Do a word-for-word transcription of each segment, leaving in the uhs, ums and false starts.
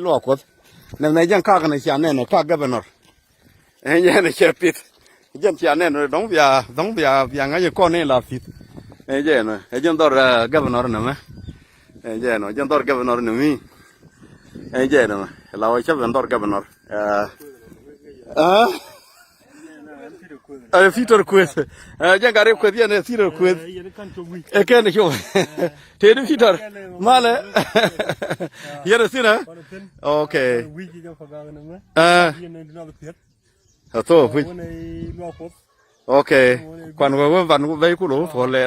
Luaak Kuɔth. Nɛmɛ jɛn kak ni cia nɛn ɛ kak governor. Ɛ jɛn ɛ cɛ pith. Jɛn cia nɛn ɛ dɔ̱ŋ bia, dɔ̱ŋ bia, bia ŋa̱c ɛ kɔn ni la pith. Ɛ jɛn ɛ, ɛ jɛn dhɔr, ɛ, governor nɛmɛ. Ɛ jɛn ɛ, jɛn dhɔr governor nɛmɛ. Ɛ jɛn ɛ, la wä cɛ ben dhɔr governor. Ɛ, ɛ? Ɛ, Peter Kueth. Ɛ, jɛn gari Kueth yɛn ɛ Peter Kueth. Ɛ kɛn cop. Tëë di Peter. Malɛ. Yɛn ɛ thin ɛ? Ok. Ɛ. Ɛ thok kui̱. Ok. Kuan wee wee van bɛy kul wee puɔl lɛ.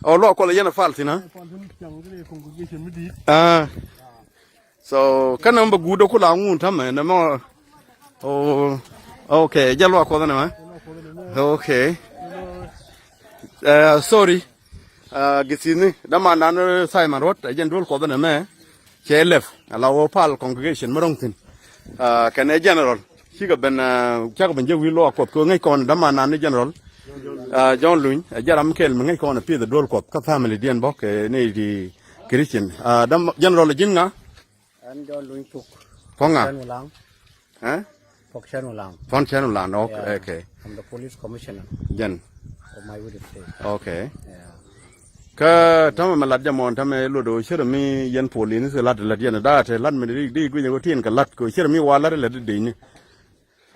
Ɛ Luaak Kuɔth yɛn ɛ pal thin ɛ? Ɛ. So kä nɛmɛ bɛ guut dee kula ŋun tamɛ nɛmɛ. Oh, ok, jɛ Luaak Kuɔth nɛmɛ. Ok. Ɛ, sorry. Ɛ, githini dämandan Simon Ruɔt ɛ jɛn duel Kuɔth nɛmɛ. Cɛ lɛp ala wä pal congregation mi ro̱ŋ thi̱n. Ɛ, kɛnɛ general cikɛ ben, ɛ, cakɛ ben jɛ wi̱i̱ Luaak Kuɔth kɛ ŋäc kɔn dämandan ni general. Ɛ, John Luny ɛ jɛ ram kɛl mi ŋäc kɔn ɛ pieth ɛ duel Kuɔth kä family diɛn bä kɛ ni di Christian. Ɛ, däm general ɛ ji̱n ŋa? Ɛn John Luny Puk. Puɔ̱ŋ ŋa? Cɛn Ulaŋ. Ɛ? Puɔ̱k Cɛn Ulaŋ. Puɔ̱ŋ Cɛn Ulaŋ, ok, yeah. Ok. I'm the police commissioner. Jɛn. Of my Widi state. Ok. Yeah. Kä tämɛ mɛ lat jɛ mɔn tämɛ lot ɣöö cärɛ mi yɛn police ni thil lat lat yɛn da̱a̱ te lat mi di di guinyɛ ɣöö tin kɛ lat kɛ cärɛ mi wa lat lat di di ni.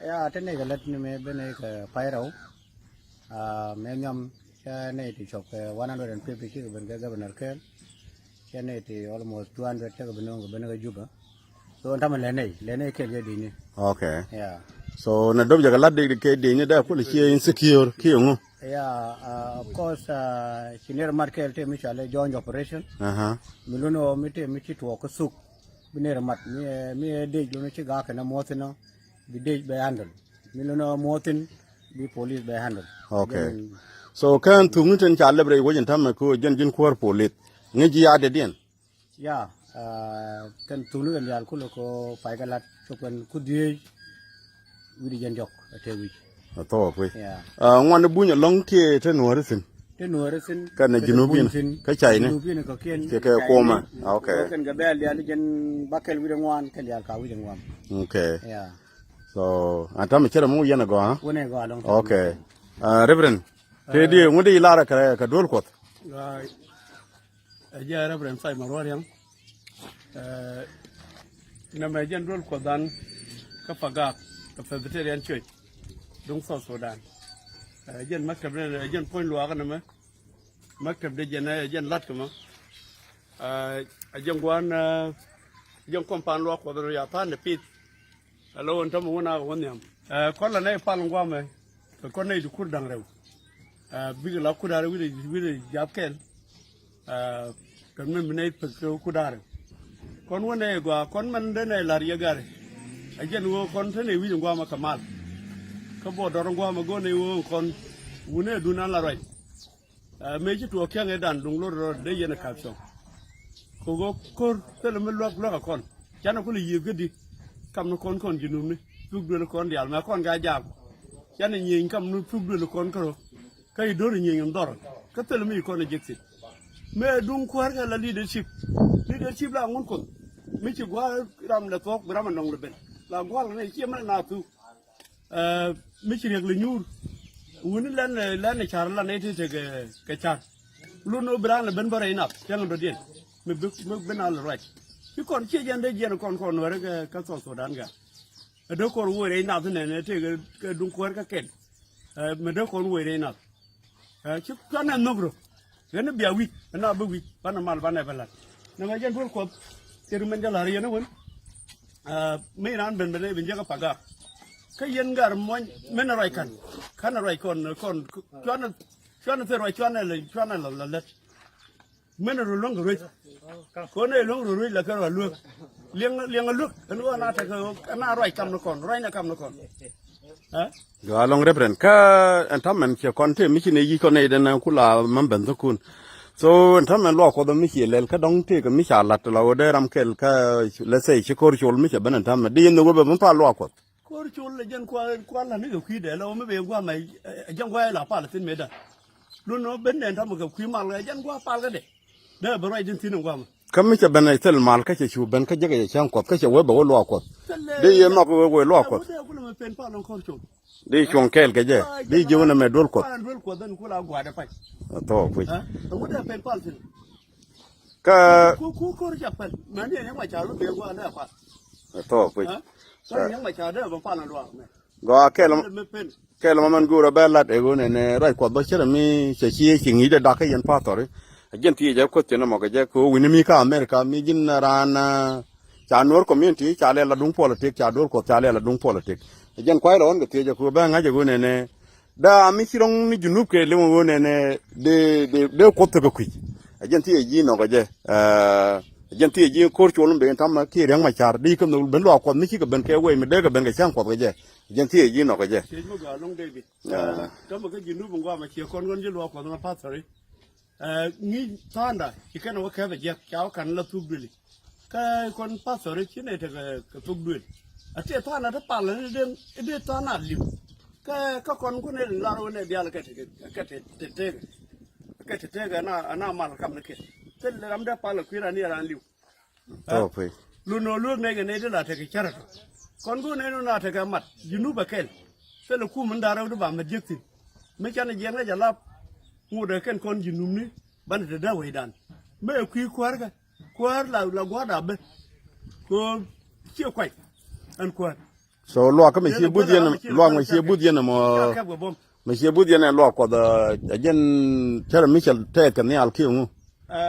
Ya, te nɛy kɛ lät ni mëë ben nɛy kɛ pay rɛw. Aa, mëë nhiam cɛ nɛy ti cɔp kɛ one hundred and fifty cikɛ ben kɛ governor kɛɛl. Cɛ nɛy ti almost two hundred cɛ kɛ ben nööŋ kɛ ben kɛ Juba. So ɛn tamɛ lɛ nɛy, lɛ nɛy kɛɛl cɛ di̱cni. Ok. Ya. So nɛ dop jɛ kɛ la̱t dik kɛ di̱cni dee kulɛ ciɛ insecure kiɛ ŋu? Ya, aa, of course, aa, ci nɛy rɛ mat kɛɛl tëë mi cɔalɛ joint operation. Aha. Mi lun ɣöö mi tëë mi ci tuɔɔk kä thuk. Bi nɛy rɛ mat, mi ɛ, mi ɛ dec lun ci gaak kɛn ɛ muɔth inɔ. Bi dec bɛ handle. Mi lun ɔ muɔthin bi police bɛ handle. Ok. Jɛn. So kɛn thuŋni tin ca lɛp rɛy wec in ta̱mɛ ko jɛn ji̱n kuäär police ŋäc ji̱ ya̱ dɛdiɛn. Ya, aa, kɛn thuŋni kɛn diaal kulɛ ko pay kɛ lat cok kɛn ku dhieec wi̱cdɛ jɛn jɔk ɛ te wi̱c. Ɛ thok ɛ kui̱. Ya. Aa, ŋuan i̱ buny ɛlɔ̱ŋ kiɛ te nuääri thi̱n. Te nuääri thi̱n. Kɛn ɛ jinup yɛn kä cayni. Jinup yɛn kä kiɛn. Kiɛ kɛ kuɔmɛ. Ok. Kɛn kɛ bɛɛl diaal jɛn bakɛl wi̱cdɛ ŋuan kɛn diaal ka wi̱cdɛ ŋuan. Ok. Ya. So ɛn ta̱mɛ cɛ rɛ mi wä yɛn ɛ gɔaa. Wä nɛ gɔaa lɔŋ. Ok. Aa, Reverend, te di ŋut di lar kɛ, kɛ duel Kuɔth. Aa, ɛ jɛ Reverend Simon Ruɔriaŋ. Aa, nɛmɛ jɛn duel Kuɔth dan kä Pagak kɛ Presbyterian Church duŋ South Sudan. Aa, jɛn maktab nɛ, jɛn puɔ̱ny luaak nɛmɛ. Maktab dee jɛn ɛ jɛn lat kɛ mɔ. Aa, ɛ jɛn gua̱a̱n, aa, jɛn kɔm pan luaak Kuɔth rɔ ya pan de pith. Ɛ lɔ wän tämɛ wän a wä nhiam. Aa, kɔn la nɛy pal ŋuamɛ kɛ kɔn nɛy di kur da̱ŋ rɛw. Aa, bikɛ la kur da̱ŋ rɛw wi̱cdɛ, wi̱cdɛ jap kɛl. Aa, kɛn mɛn bi nɛy pek kɛ kur da̱ŋ rɛw. Kɔn wä nɛy gɔaa kɔn mɛn dee nɛy la̱r yɛ gari. Ɛ jɛn ɣöö kɔn te nɛy wi̱c ŋuamɛ kɛ mal. Kä bɔ dɔr ŋuamɛ go̱o̱r nɛy ɣöö kɔn wunɛ dunan la ruac. Aa, mëë ci tuɔɔk kiaŋ ëëdan duŋ lot rɔɔd dee yɛn ɛ ka̱p cɔŋ. Kɛ ɣöö ko̱r thilɛ mi luäk luäk ɛ kɔn. Canɛ kulɛ yiëëth kädi. Kam ni kɔn kɔn ji̱ numni. Thuk duël kɔn diaal mɛ kɔn ka jaak. Canɛ nyieny kam ni thuk duël kɔn kärɔ. Kä i̱ do̱r inyieny in dhɔrɔ. Kä thilɛ mi i̱ kɔn ɛ jek thi̱n. Mëë duŋ kuäär kɛ la leadership. Leadership la ŋun kuoth. Mi ci gua̱a̱r ram lɛ thuɔ̱k bi ram ɛ nɔŋ lɛ ben. La gua̱a̱r lɛ nɛ ciɛ mɛn na thuk. Aa, mi ci riɛk lɛ nyuur. Wuni lɛn, lɛn car lan ɛ ti tekɛ kɛ car. Lun ni wä bi raan lɛ ben bä rɛy nath cäŋ dɔ̱diɛn. Mi bi, mi bi nal ruac. Ci kɔn ciɛ jɛn dee jiɛn kɔn kɔn wɛrɛ kɛ, kɛ South Sudan gak. Ɛ dee kɔn wä rɛy nath nɛn ɛ tekɛ kɛ duŋ kuäär kä kɛn. Aa, mi dee kɔn wä rɛy nath. Ɛ, ci cuanɛ nhök rɔ. Ɣän ni bia wi̱c, ɣän a bi wi̱c, banɛ mal banɛ bɛ la̱t. Nɛmɛ jɛn duel Kuɔth, cɛ ri mɛn jɛ la̱r yɛn ɛ wän. Ɛ, mi raan ben ben ɛ ben jɛ kä Pagak. Kä yɛn gar muɔny, mɛn ɛ ruac ka̱n. Ka̱n ɛ ruac kɔn, kɔn, cuanɛ, cuanɛ thil ruac, cuanɛ lɛ, cuanɛ lɛ, lɛ lät. Mɛn ɛ rɔ luäŋ kɛ ruec. Kɔn ɛ luäŋ rɔ ruec la kɛ rɔ luäk. Liɛŋ, liɛŋ a luäk, ɛn ɣöö na tekɛ, ɛn a ruac kam ni kɔn, ruac ni kam ni kɔn. Ɛ? Gɔaa ɛlɔ̱ŋ Reverend, kä ɛn ta̱mɛn ciɛ kɔn tëë mi ci nɛ yic kɔn nɛy den kula mɛm ben thukun. So ɛn ta̱mɛn luaak Kuɔth mi ciɛ lɛl kä dɔ̱ŋ tëëkɛ mi ca la̱t la ɣöö dee ram kɛl kä, let's say, ci ko̱r col mi cɛ ben ɛn ta̱mɛn. Di yɛn nhök wee ben mi pal luaak Kuɔth. Ko̱r col ɛ jɛn kua, kua la̱t ni kɛ kui̱dɛ la ɣöö mi ben gua̱a̱mɛ, ɛ, ɛ jɛn gua̱a̱ ɛ la pal thi̱n mëëdan. Lun ɣöö ben nɛn ta̱mɛ kɛ kui̱ mal ɛ jɛn gua̱a̱ pal kädɛ. Dee bɛ ruac din thi̱n ɛn gua̱a̱mɛ. Kä mi cɛ ben ɛ thil mal kä cɛ cu ben kä jek ɛ cɛ cäŋ kuɔth kä cɛ wee bɛ wee luaak kuɔth. Di yɛ nhɔk wee wee luaak kuɔth. Di cuɔ̱ŋ kɛɛl kɛ jɛ di jiök nɛ mɛ duel kuɔth. Thɔɔk puc. Kä thɔɔk puc. Gɔaa kɛl. Kɛl ma mɛn go̱o̱rä bɛ lat ɛ ɣöö nɛnɛ ruac kuɔth bä cärɛ mi cɛ ci ci ŋi̱i̱c dɛ dak kä yɛn pathɔri. A jɛn thiecä kuoth cɛ nɔmɔ kɛ jɛ kɛ ɣöö wi̱ni mi kä America mi ji̱n raan ca nuɔr community ca lɛ la duŋ politik ca duɔl kuɔth ca lɛ la duŋ politik. A jɛn kuay lɔ ɣän kɛ thiecä kɛ ɣöö bɛ ŋa̱c ɛ ɣöö nɛnɛ daa mi ci rɔ̱ŋ ni Junub kɛ liŋ ɣöö nɛnɛ dee dee kuoth thikɛ kui̱c. A jɛn thiecä ji̱ nɔkɛ jɛ. A jɛn thiecä ji̱ ko̱r cuɔl mi ben ta̱mɛ kiɛ Riäŋ Macar di kä nhök ben luaak kuɔth mi cikɛ ben kɛ wei mi dee kɛ ben kɛ cäŋ kuɔth kɛ jɛ. Jɛn thiec ji̱ nɔk kɛ jɛ. Thiec mi gɔaa lo̱ŋ David. Ɛ, tämɛ kä Junub in guamɛ ciɛ kɔn ɣän ji̱ luɔk kuɔth ŋa pathɔri. Ɛ, ŋi̱i̱c tha̱a̱ŋda ci kɛn wä kɛpɛ jiɛk ca wä ka̱n la thuk duëli. Kä kɔn pathɔri ci nɛ tekɛ kɛ thuk duël. A tëë tha̱a̱ŋda ti pal ni dee dee tha̱a̱ŋda li̱w. Kä kä kɔn kun ni lar wä nɛ diaal kɛ tekɛ kɛ tekɛ kɛ tekɛ ana ana mal kam ni kɛ. Thil ram dee pal kui̱ ran ni ran li̱w. Thok puc. Lun nɔ luek nɛy kɛ nɛy ti la tekɛ cärɛ tɔ. Kɔn go̱o̱r nɛy nɔ na tekɛ mat Junub ɛ kɛl. Thilɛ kum in da̱rɛ wä ti ba mɛ jiäk thi̱n. Mi canɛ jiɛk nɛ jɛ lap ŋot ɛ kɛn kɔn Junubni banɛ te dee wecdan. Mëë kui̱ kuäärkɛ kuäär la la gua̱a̱r da̱a̱ ben. Kɛ ɣöö ciɛ kuac ɛn kuäär. So luak kä mɛ cie buth yɛn luak mɛ cie buth yɛn mɔ mɛ cie buth yɛn ɛ luak kuɔth ɛ jɛn cärɛ mi cɛ tɛɛth kɛ nhial kiɛ ŋu.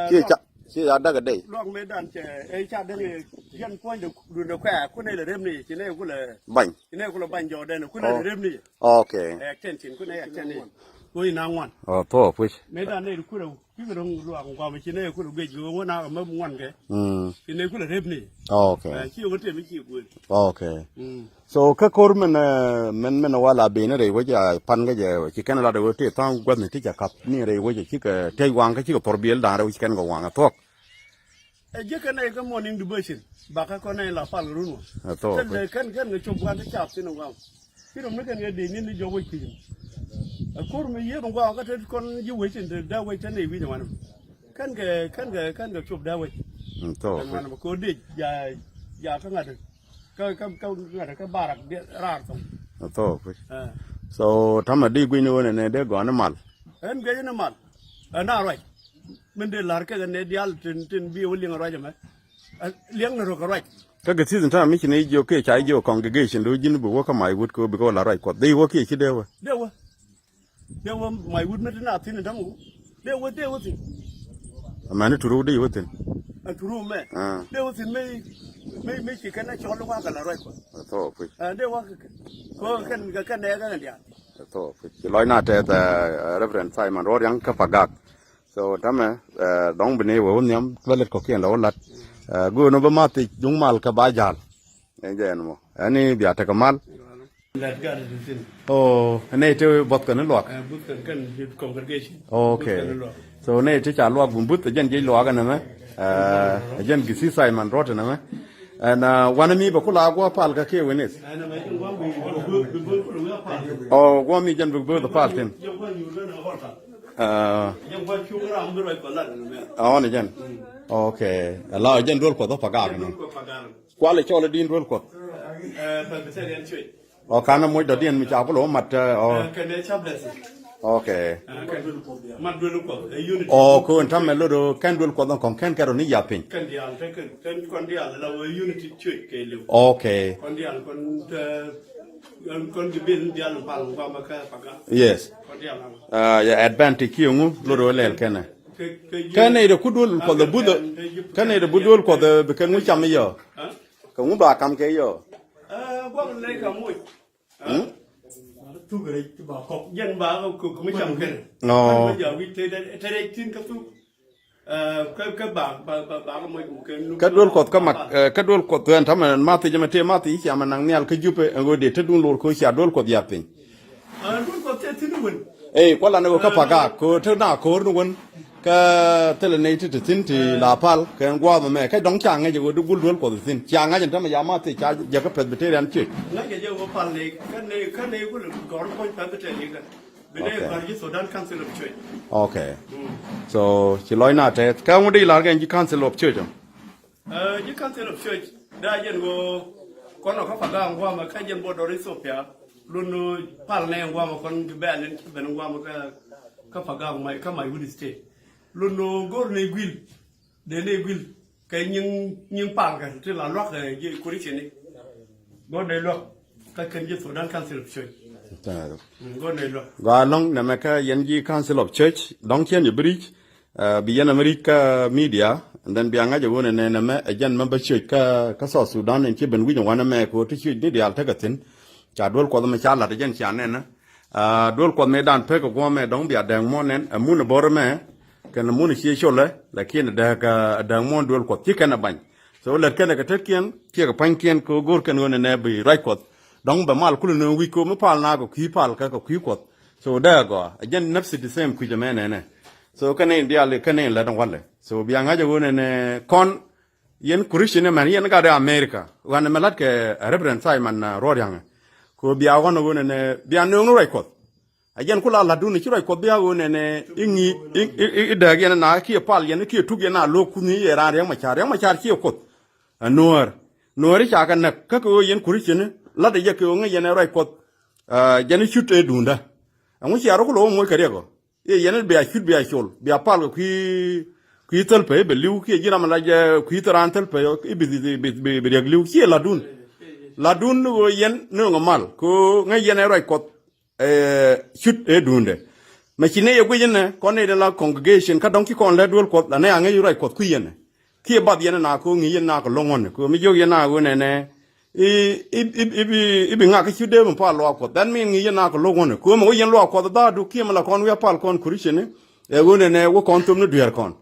Cie ca cie ca dak ɛ dɛy. Luak mɛ dan cɛ ɛ ca dɛn ɛ jɛn puɔ̱ny de dundɛ kuɛ kunɛ lɛ rem ni ci nɛ kulɛ bany. Ci nɛ kulɛ bany jɔɔdɛn kunɛ lɛ rem ni. Okay. Ɛ extension kunɛ extension. Kui̱ na ŋuan. Ɔ thok puc. Mɛ dan nɛ kurɛ. Kikɛ rɔ̱ŋ luaak ŋuam ci nɛ kulɛ guic kɛ ɣöö ŋuɔ̱t na kɛ mäp ŋuan kɛ. Mm. Ci nɛ kulɛ rep ni. Okay. Ɛ, ci ɣöö tëë mi ci guël. Okay. Mm. So kä ko̱r min ɛ min min wala ben rɛy wec a pan kä jɛ ci kɛn lat ɣöö tëë tha̱a̱ŋ gua̱thni ti ca kath ni rɛy wec a cikɛ tëë waŋ kä cikɛ thor biël da̱a̱n rɛw ci kɛn kɛ waŋ a thuɔ̱k. Ɛ jiäkä nɛy kä morning devotion bakä kɔn nɛy la pal run wä. Ɛ thok. Kɛn kɛn kɛn kɛ cop gua̱n ti cap thin ɛ guam. Ci rom ni kɛn kɛ dee ni ni jɔk wec kui̱c. Ɛ ko̱r mi yieth ɛ guam kä te kɔn ji̱ wec in te dee wec te nɛy wi̱c ɛ wan. Kɛn kɛ kɛn kɛ kɛn kɛ cop dee wec. Ɛ thok. Ɛ wan kɛ dee ja ja kä ŋa̱t kä kä kä ŋa̱t kä barak raar thok. Ɛ thok. Ɛ. So tamɛ di gui̱c ni wen ɛ nɛ dee gɔn ni mal. Ɛn guic ni mal. Ɛ na ruac. Min dee la̱r kɛ kɛ nɛ diaal tin tin bi wä liŋ ruac ɛmɛ. Liɛŋ ni rok ruac. Kä kɛ season ta̱a̱ mi ci ni jiök kiɛ ca jiök congregation do ji̱n bi wä kä may wut kɛ wä bi kɛ wä la ruac kuɔth dee wä kiɛ ci dee wä. Dee wä. Dee wä may wut mi ti na thi̱n in ta̱ŋ wä. Dee wä dee wä thi̱n. Amäni turu dee wä thi̱n. Ɛ turu mɛ. Dee wä thi̱n mi mi mi ci kɛn ɛ cɔl wä kɛ la ruac kuɔth. Ɛ thok puc. Ɛ dee wä kɛ kɛ kɛn kɛ kɛn dee kɛ kɛn diaal. Ɛ thok puc. Ci lɔc na tɛth ɛ Reverend Simon Ruɔ̱t Riaŋ kä Pagak. So tamɛ ɛ dɔ̱ŋ bi ni wee wä nhiam bä lät kɔ̱kiɛn lɛ wä la̱t. Ɛ göönä bä math thiec duŋ mal kä ba ja̱l. Ɛn jɛ ɛn mɔ ɛn i̱ bia tekɛ mal. Lat gat ti thin. O nɛy ti buɔth kɛn i̱ luak. Ɛ buth kɛn kɛn congregation. Okay. Buth kɛn i̱ luak. So nɛy ti ca luak bi buth ɛ jɛn jiec luak ɛn ɛmɛ. Ɛ jɛn gi̱thi Simon Ruɔ̱t ɛn ɛmɛ. Ɛn wanɛ mi bɛ ku la guɔ pal kä kiɛ wee nith. Ɛn ɛmɛ jɛn guɔ mi bi buth bi buth ku luak pal. O guɔ mi jɛn bi buth pal thin. Jɛn guɔ nyuur lä na hɔl pal. Ɛ. Jɛn guɔ cuŋ ram bi ruac kɔ lat ɛn ɛmɛ. Ɛ ɣɔn ɛ jɛn. Mm. Okay. Ɛ la ɛ jɛn duel kuɔth ɔ Pagak ɛn ɛmɛ. Duel kuɔth Pagak. Kual i̱ cɔl i̱ di̱n duel kuɔth. Ɛ, Presbyterian Church. Ɔ kanɛ moc dɔ̱diɛn mi ca kulɛ wä mat ɛ ɔ. Ɛ, kɛn ɛ chaplaincy. Okay. Ɛ, kɛn duel kuɔth, ɛ, unity. Ɔ kɛ ɣöö ɛn ta̱mɛ lot ɣöö kɛn duel kuɔth ɛn kɔ̱ŋ kɛn kɛ rɔ ni yath piny. Kɛn diaal te kɛn kɛn kɔn diaal la wee unity church kɛ liw. Okay. Kɔn diaal kɔn te kɔn kɔn kɛ bil diaal pal guamɛ kɛ Pagak. Yes. Kɔn diaal. Ɛ, ya advantage kiɛ ŋu lot ɣöö lɛl kɛnɛ. Kɛ, kɛ, kɛn nɛy dee ku duel kuɔth ɛ buth ɛ. Kɛn nɛy dee bu duel kuɔth ɛ bi kɛ ŋu cam i̱ yɔ. Ɛ? Kɛ ŋu ba kam kɛ yɔ? Ɛ, gua̱k nɛy ka moc. Hmm? Thuk rɛc ba kɔk. Jɛn ba kɔk mi cam kɛn. Nɔ. Ba ja wi̱c te, te rɛc tin kä thuk. Ɛ, kä, kä ba, ba, ba, ba kɛ moc kɛ nu. Kä duel kuɔth kä mak, ɛ, kä duel kuɔth ɣän tamɛ ma thiec mɛ te ma thiec cia mɛ naŋ nhial kä Jupɛ ɛn ɣöö dee te duun lor kɛ ɣöö cia duel kuɔth yath piny. Ɛ, duel kuɔth te thin wän. Ey, kualɛ ni ɣöö kä Pagak, ko̱r te na ko̱r ni wän. Kä thilɛ nɛy ti te thi̱n ti la pal, kɛ ɛn gua̱a̱th ɛmɛ, kä dɔ̱ŋ ca ŋäc ɛ ɣöö di gul duel kuɔth thi̱n. Cia ŋa̱c ɛn tämɛ ya ma thiec ca jɛ kä Presbyterian Church. Ŋa̱c ɛ jɛ ɣöö pal ni, kä ni, kä ni kulɛ gɔ̱r puɔ̱ny Presbyterian kɛ. Bi dee bar ji̱ Sudan Council of Church. Okay. So ci lɔc na tɛth kä ŋut dee lar kɛn ji̱ Council of Church ɔ? Ji̱ Council of Church daa jɛn ɣöö kɔn ɔ kä Pagak ŋuamɛ kä jɛn border Ethiopia. Lun pal nɛ ŋuamɛ kɔn Gibɛl in ci ben ŋuamɛ kä Pagak, kä Mayiwil State. Lun go̱r nɛ guil, dee nɛ guil kɛ nyin, nyin pal kɛ ti la luak kɛ ji̱ kuricini. Go̱r nɛ luak kä kɛn ji̱ Sudan Council of Church. Go̱r nɛ luak. Gɔaa ɛlɔ̱ŋ nɛmɛ kä yɛn ji̱ Council of Church dɔ̱ŋ ciɛn yɛ bi ri̱c. Bi yɛn ɛmɛ ri̱c kä media, and then bia ŋa̱c ɛ ɣöö nɛnɛ nɛmɛ ɛ jɛn member church kä South Sudan in ci ben wi̱c ɛ wanɛ mɛ kɛ ɣöö ti church ni diaal tekɛ thi̱n. Ca duel Kuɔth ɛmɛ ca la̱t ɛ jɛn cia nɛnɛ. Duel Kuɔth mëë dan pek ɛ guɔ̱mɛ dɔ̱ŋ bia dɛŋ muɔ̱n nɛn ɛ mun ɛ bo̱r ɛmɛ kɛn ɛ mun ɛ cie colɛ, lakin ɛ dɛŋ muɔ̱n duel Kuɔth ci kɛn ɛ bany. So lät kɛn ɛ kɛ tetkiɛn kiɛ kɛ pa̱nykiɛn kɛ ɣöö go̱r kɛn ɣöö nɛnɛ bi ruac Kuɔth dɔ̱ŋ bɛ mal kulɛ nööŋ wi̱c kɛ ɣöö mi pal na kɛ kui̱ pal kä kɛ kui̱ Kuɔth. So dee agɔa ɛ jɛn nafsi the same kui̱c ɛmɛ nɛnɛ. So kɛn in diaal kɛn in lät in walɛ. So bia ŋa̱c ɛ ɣöö nɛnɛ kɔn yɛn Christian ɛmɛn yɛn gat ɛ America ɣän ɛmɛ la̱t kɛ Reverend Simon Ruɔ̱t Ya̱ŋɛ. Kɛ ɣöö bia ɣɔn ɛ ɣöö nɛnɛ bia nööŋ ni ruac Kuɔth. Ɛ jɛn ku la la̱tdun ci ruac Kuɔth bia ɣöö nɛnɛ i̱ ŋi̱i̱c i̱ dääk yɛn na kiɛ pal yɛn kiɛ tuk yɛn na lo̱k kunh i̱ yɛ raan Riɛk Macar. Riɛk Macar ciɛ Kuoth. Ɛ nuäär, nuäär i̱ ca kɛ näk kä kɛ ɣöö yɛn Christian la̱t ɛ jɛ kɛ ɣöö ŋäc yɛn ɛ ruac Kuɔth. Jɛn i̱ cut ëë duundä. Ɛŋu cia rɔ ku lo̱k moc kɛ riɛk ɔ? I̱ yɛn i̱ bia cut bia col bia pal kɛ kui̱, kui̱ thäl pɛy bɛ li̱w kiɛ ji̱ ram ala jɛ kui̱ thäl raan thäl pɛy i̱ bi, bi, bi, bi riɛk li̱w ciɛ la̱tdun. La̱tdun ni ɣöö yɛn nööŋɛ mal kɛ ɣöö ŋäc yɛn ɛ ruac Kuɔth. Cut ëë duundɛ. Mɛ ci nɛy ɛ guic inɛ kɔn nɛy den la congregation kä dɔ̱ŋ ci kɔn lɛ duel Kuɔth la nɛy a ŋäc ruac Kuɔth kui̱ yɛn ɛ. Kiɛ bath yɛn ɛ na kɛ ɣöö ŋi̱i̱c yɛn na kɛ lo̱ŋ ɣɔ̱n ɛ kɛ ɣöö mi jiök yɛn na ɣöö nɛnɛ i̱, i̱, i̱, i̱ bi, i̱ bi ŋak kä ci dee mi pal luaak Kuɔth. That mean ŋi̱i̱c yɛn na kɛ lo̱ŋ ɣɔ̱n ɛ kɛ ɣöö mɛ wä yɛn luaak Kuɔth ɛ dhaadu kiɛ mɛ la kɔn wi̱i̱ a pal kɔn Christian ɛ ɣöö nɛnɛ wä kɔn thop ni dueer kɔn.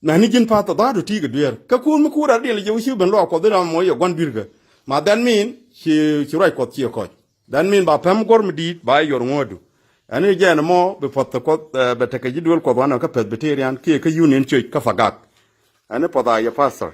Mɛ ni ji̱n path ɛ dhaadu ti̱i̱ kɛ dueer kä kuur mi kuur a diɛl jɛ wä ci ben luaak Kuɔth i̱ ram mɔ yɛ gua̱n dui̱rkä. Ma that mean ci, ci ruac Kuɔth ciɛ kɔc. That mean ba pɛm guɔ̱r mi di̱i̱t ba yɛ yuɔr ŋuɔ̱ɔ̱du. Ɛn i̱ jɛɛn ɛmɔ bi puɔth ɛ Kuɔth bɛ tekɛ ji̱ duel Kuɔth wanɛ kä Presbyterian kiɛ kä Union Church kä Pagak. Ɛn i̱ puɔth a yɛ pastor.